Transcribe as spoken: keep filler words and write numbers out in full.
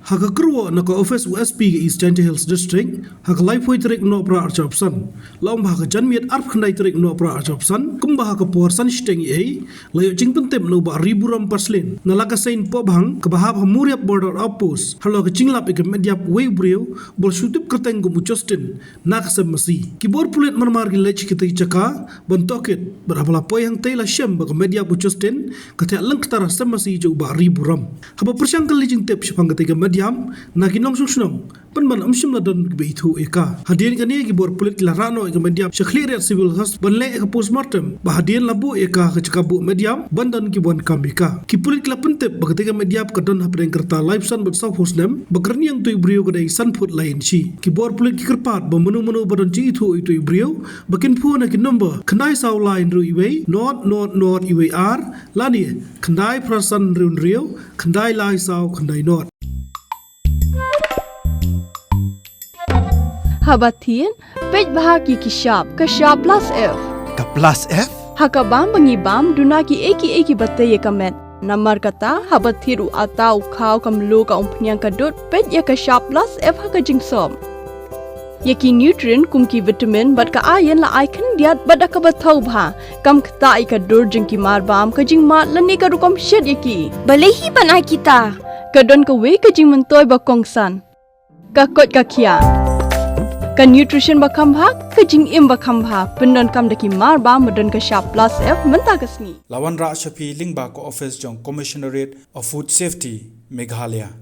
Ha ka kyrwoh na ka ophis u S P ka East Jaintia Hills District, ha ka laiphew tarik Nohprah arphew san, la ong ba ha ka janmiet arphew khyndai tarik Nohprah arphew san, kumba ha ka por san shiteng eiei, la ïoh jingpyntip na u Bah Riburom Paslin, na la ka seng Pohbhang, kaba hap ha Muriap Border Outpost, halor ka jinglap ïa ka met ïap uwei u briew, ba la shu tip kyrteng kum u Justin, na ka sem masi. Ki bor pulit marmar ki leit sha katei ka jaka ban tohkit, bad haba la poi hangtei la shem ba ka met ïap u Justin ka thiah lyngktar ha sem masi jong u Bah Riburom. Haba pyrshang kylli jingtip shaphang katei ka met ïap na ki nongshong shnong, pynban ym shym la don kiba ithuh ïa ka. Hadien kane ki bor pulit ki la rah noh ïa ka met ïap sha Khliehriat Civil Hospital ban leh ïa ka postmortem, bad hadien la buh ïa ka ha ka jaka buh met ïap ban don kiba wan kam ïa ka. Ki pulit ki la pyntip ba katei ka met ïap ka don hapdeng ka rta laiphew san bad sawphew snem, bad ka rynïeng uto u briew ka dei san phut lai inshi. Ki bor pulit ki kyrpad ba mano mano ba don jingithuh ïa uto u briew, ba kin phone ha ki number khyndai saw lai hynriew uwei, nod nod nod uwei ar, lane khyndai phra san hynriew hynriew, khyndai lai saw khyndai nod. Haba thied, peit bha ïa ki shap, ka shap plus F. Ka plus F? Ha ka bam ba ngi bam, duna kiei kiei kiba tei ïa ka met. Namar kata, haba thied u atta, u khaw, ka mluh, ka umphniang, ka dud, peit ïa ka shap plus F ha ka jingsop. Ïa ki nutrient kum ki vitamin bad ka iron la ai khyndiat bad da kaba thaw bha. Kam ktah ïa ka dur jong ki marbam, ka jingmad lane ka rukom shet ïa ki. Balei hi ban ai kita? Ka don kawei ka jingmyntoi ba kongsan. Ka koit ka khiah. Ka nutrition ba kham bha, ka jingim ba kham bha. Pyndonkam da ki marbam ba don ka shap plus F mynta ka sngi. La wanrah sha phi lyngba ka ophis jong Commissionerate of Food Safety, Meghalaya.